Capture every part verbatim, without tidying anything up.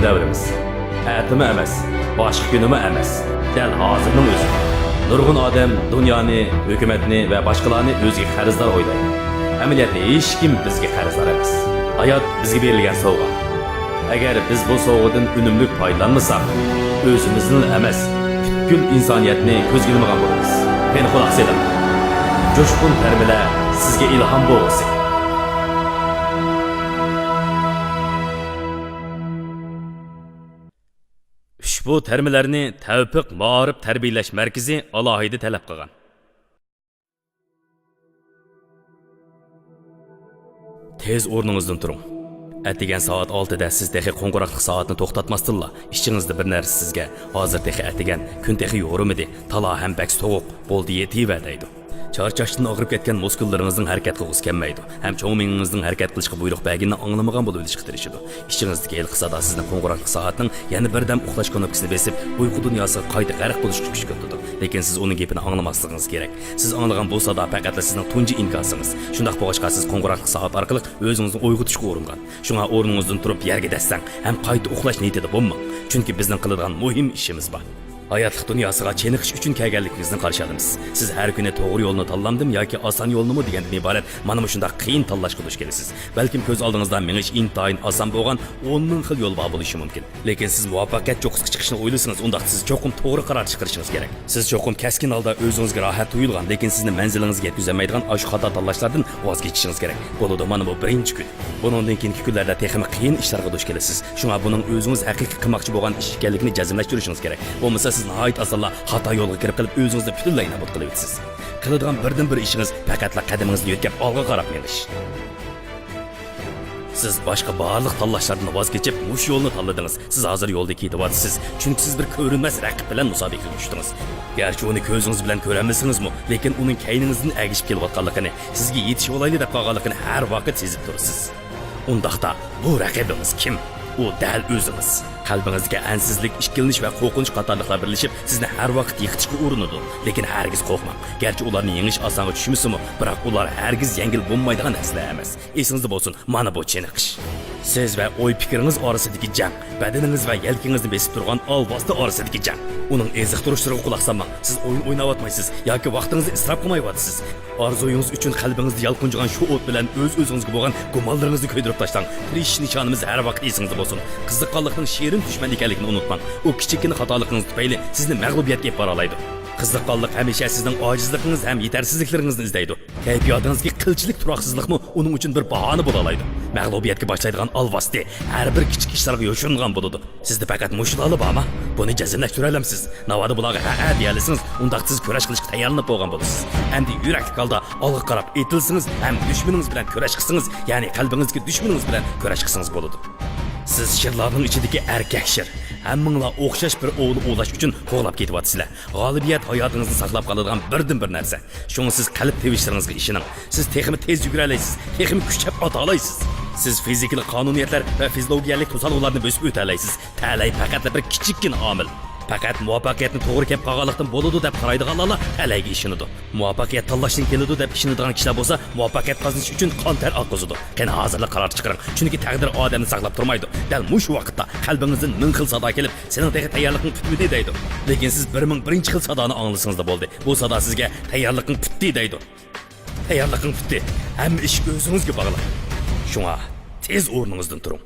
دەۋرىمىز. ئەتىمۇ ئەمەس، باشقا كۈنىمۇ ئەمەس، دەل ھازىرنىڭ ئۆزى. نۇرغۇن ئادەم دۇنيانى، ھۆكۈمەتنى ۋە باشقىلارنى ئۆزىگە قەرزدار ئويلايدۇ. ئەمەلىيەتتە ھېچكىم بىزگە قەرزدار ئەمەس. ھايات بىزگە بېرىلگەن سوۋغا. ئەگەر بىز بۇ سوۋغىدىن ئۈنۈملۈك پايدىلانمىساق، ئۆزىمىزنىلا ئەمەس، پۈتكۈل ئىنسانىيەتنى كۆزگە ئىلمىغان بولىمىز. قېنى، قۇلاق سېلىڭ. جۇشقۇن تەرمىلەر سىزگە ئىلھام بولغۇسى. ئۇشبۇ تەرمىلەرنى تەۋپىق مائارىپ تەربىيەلەش مەركىزى ئالاھىدە تەلەپ قىلغان. تېز ئورنىڭىزدىن تۇرۇڭ. ئەتىگەن سائەت ئالتىدە سىز تېخى قوڭغۇراقلىق سائەتنى توختاتماستىنلا، ئىچىڭىزدە بىر نەرسە سىزگە، ھازىر تېخى ئەتىگەن، كۈن تېخى يورۇمىدى، تالا ھەم بەك سوغۇق، بولدى يېتىۋەر دەيدۇ. چارچاشتىن ئاغرىپ كەتكەن مۇسكۇللىرىڭىزنىڭ ھەرىكەت قىلغۇسى كەلمەيدۇ ھەم چوڭ مېڭىڭىزنىڭ ھەرىكەت قىلىشقا بۇيرۇق بەرگىنىنى ئاڭلىمىغان بولۇۋېلىشقا تىرىشىدۇ. ئىچىڭىزدىكى ھېلىقى سادا سىزنى قوڭغۇراقلىق سائەتنىڭ يەنە بىردەم ئۇخلاش كۇنۇپكىسىنى بېسىپ، ئۇيقۇ دۇنياسىغا قايتا غەرق بولۇشقا كۈشكۈرتىدۇ. لېكىن سىز ئۇنىڭ گېپىنى ئاڭلىماسلىقىڭىز كېرەك. سىز ئاڭلىغان بۇ سادا پەقەتلا سىزنىڭ تۇنجى ئىنكاسىڭىز. شۇنداق بولغاچقا، سىز قوڭغۇراقلىق سائەت ئارقىلىق ئۆزىڭىزنى ئويغىتىشقا ئۇرۇنغان. شۇڭا ئورنىڭىزدىن تۇرۇپ يەرگە دەسسەڭ ھەم قايتا ئۇخلاش نىيىتىدە بولماڭ. چۈنكى بىزنىڭ قىلىدىغان مۇھىم ئىشىمىز بار. ھاياتلىق دۇنياسىغا چېنىقىش ئۈچۈن كەلگەنلىكىڭىزنى قارشى ئالىمىز. سىز ھەر كۈنى توغرا يولنى تاللامدىم ياكى ئاسان يولنىمۇ دېگەندىن ئىبارەت مانا مۇشۇنداق قىيىن تاللاشقا دۇچ كېلىسىز. بەلكىم كۆز ئالدىڭىزدا مېڭىش ئىنتايىن ئاسان بولغان ئون مىڭ خىل يول بار بولۇشى مۇمكىن. لېكىن سىز مۇۋەپپەقىيەت چوققىسىغا چىقىشنى ئويلىسىڭىز، ئۇنداقتا سىز چوقۇم توغرا قارار چىقىرىشىڭىز كېرەك. سىز چوقۇم كەسكىن ھالدا ئۆزىڭىزگە راھەت تۇيۇلغان، لېكىن سىزنى مەنزىلىڭىزگە يەتكۈزەلمەيدىغان ئاشۇ خاتا تاللاشلاردىن ۋاز كېچىشىڭىز كېرەك. بولىدۇ، مانا بۇ بىرىنچى كۈن. بۇنىڭدىن كېيىنكى كۈنلەردە تېخىمۇ قىيىن ئىشلارغا دۇچ كېلىسىز. شۇڭا بۇنىڭ ئۆزىڭىز ھەقىقىي قىلماقچى بولغان ئىش ئىكەنلىكىنى جەزملەشتۈرۈشىڭىز كېرەك. بولمىسا سىز ناھايىتى ئاسانلا خاتا يولغا كىرىپ قېلىپ، ئۆزىڭىزنى پۈتۈنلەي نابۇت قىلىۋېتىسىز. قىلىدىغان بىردىنبىر ئىشىڭىز پەقەتلا قەدىمىڭىزنى يۆتكەپ ئالغا قاراپ مېڭىش. سىز باشقا بارلىق تاللاشلاردىن ۋاز كېچىپ، مۇشۇ يولنى تاللىدىڭىز. سىز ھازىر يولدا كېتىۋاتىسىز، چۈنكى سىز بىر كۆرۈنمەس رەقىب بىلەن مۇسابىقىگە چۈشتىڭىز. گەرچە ئۇنى كۆزىڭىز بىلەن كۆرەلمىسىڭىزمۇ، لېكىن ئۇنىڭ كەينىڭىزدىن ئەگىشىپ كېلىۋاتقانلىقىنى، سىزگە يېتىشىۋالايلى دەپ قالغانلىقىنى ھەر ۋاقىت سېزىپ تۇرىسىز. ئۇنداقتا بۇ رەقىبىڭىز كىم؟ ئۇ دەل ئۆزىڭىز. قەلبىڭىزدىكى ئەنسىزلىك، ئىككىلىنىش ۋە قورقۇنچ قاتارلىقلار بىرلىشىپ، سىزنى ھەر ۋاقىت يىقىتىشقا ئۇرۇنىدۇ. لېكىن ھەرگىز قورقماڭ. گەرچە ئۇلارنى يېڭىش ئاسانغا چۈشمىسىمۇ، بىراق ئۇلار ھەرگىز يەڭگىلى بولمايدىغان نەرسىلەر ئەمەس. ئېسىڭىزدە بولسۇن، مانا بۇ چېنىقىش. سىز ۋە ئوي-پىكرىڭىز ئارىسىدىكى جەڭ، بەدىنىڭىز ۋە يەلكىڭىزنى بېسىپ تۇرغان ئالۋاستى ئارىسىدىكى جەڭ. ئۇنىڭ ئېزىقتۇرۇشلىرىغا قۇلاق سالماڭ. سىز ئويۇن ئويناۋاتمايسىز ياكى ۋاقتىڭىزنى ئىسراپ قىلمايۋاتىسىز. ئارزۇيىڭىز ئۈچۈن قەلبىڭىزدە يالقۇنجىغان شۇ ئوت بىلەن ئۆز-ئۆزىڭىزگە بولغان گۇمانلىرىڭىزنى كۆيدۈرۈپ تاشلاڭ. تىرىشىش نىشانىمىز ھەر ۋاقىت ئېسىڭىزدە بولسۇن. قىزىققانلىقنىڭ شېرىن دۈشمەن ئىكەنلىكىنى ئۇنتۇماڭ. ئۇ كىچىككىنە خاتالىقىڭىز تۈپەيلى سىزنى مەغلۇبىيەتكە ئېلىپ بارالايدۇ. قىزىققانلىق ھەمىشە سىزنىڭ ئاجىزلىقىڭىز ھەم يېتەرسىزلىكلىرىڭىزنى ئىزدەيدۇ. كەيپىياتىڭىزدىكى قىلچىلىك تۇراقسىزلىقمۇ ئۇنىڭ ئۈچۈن بىر باھانە بولالايدۇ. مەغلۇبىيەتكە باشلايدىغان ئالۋاستى ھەر بىر كىچىك ئىشلارغا يوشۇرۇنغان بولىدۇ. سىزدە پەقەت مۇشۇلارلا بارمۇ؟ بۇنى جەزملەشتۈرەلەمسىز؟ ناۋادا بۇلارغا ھەئە دېيەلىسىڭىز، ئۇنداقتا سىز كۈرەش قىلىشقا تەييارلىنىپ بولغان بولىسىز. ئەمدى يۈرەكلىك ھالدا ئالغا قاراپ ئېتىلسىڭىز ھەم دۈشمىنىڭىز بىلەن كۈرەش قىلسىڭىز، يەنى قەلبىڭىزدىكى دۈشمىنىڭىز بىلەن كۈرەش قىلسىڭىز بولىدۇ. سىز شىرلارنىڭ ئىچىدىكى ئەركەك شىر. ھەممىڭلار ئوخشاش بىر ئوۋنى ئوۋلاش ئۈچۈن قوغلاپ كېتىۋاتىسىلەر. غالىبىيەت ھاياتىڭىزنى ساقلاپ قالىدىغان بىردىنبىر نەرسە. شۇڭا سىز قەلب تىۋىشلىرىڭىزغا ئىشىنىڭ. سىز تېخىمۇ تېز يۈگۈرەلەيسىز، تېخىمۇ كۈچەپ ئاتالايسىز. سىز فىزىكىلىق قانۇنىيەتلەر ۋە فىزىولوگىيەلىك توسالغۇلارنى بۆسۈپ ئۆتەلەيسىز. تەلەي پەقەتلا بىر كىچىككىنە ئامىل. پەقەت مۇۋەپپەقىيەتنى توغرا كەپ قالغانلىقتىن بولىدۇ دەپ قارايدىغانلارلا تەلەيگە ئىشىنىدۇ. مۇۋەپپەقىيەت تاللاشتىن كېلىدۇ دەپ ئىشىنىدىغان كىشىلەر بولسا، مۇۋەپپەقىيەت قازىنىش ئۈچۈن قان تەر ئاققۇزىدۇ. قېنى، ھازىرلا قارار چىقىرىڭ، چۈنكى تەقدىر ئادەمنى ساقلاپ تۇرمايدۇ. دەل مۇشۇ ۋاقىتتا قەلبىڭىزدىن مىڭ خىل سادا كېلىپ، سېنىڭ تېخى تەييارلىقىڭ پۈتمىدى دەيدۇ. لېكىن سىز بىر مىڭ بىرىنچى خىل سادانى ئاڭلىسىڭىزلا بولدى. بۇ سادا سىزگە تەييارلىقىڭ پۈتتى دەيدۇ. تەييارلىقىڭ پۈتتى. ھەممە ئىش ئۆزىڭىزگە باغلىق. شۇڭا تېز ئورنىڭىزدىن تۇرۇڭ.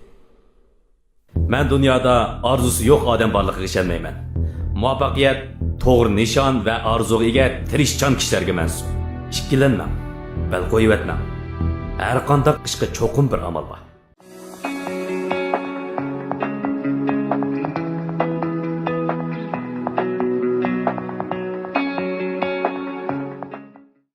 مەن دۇنيادا ئارزۇسى يوق ئادەم بارلىقىغا ئىشەنمەيمەن. مۇۋەپپەقىيەت توغرا نىشان ۋە ئارزۇغا ئىگە تىرىشچان كىشىلەرگە مەنسۇپ. ئىككىلەنمەڭ، بەل قويۇۋەتمەڭ. ھەر قانداق ئىشقا چوقۇم بىر ئامال بار.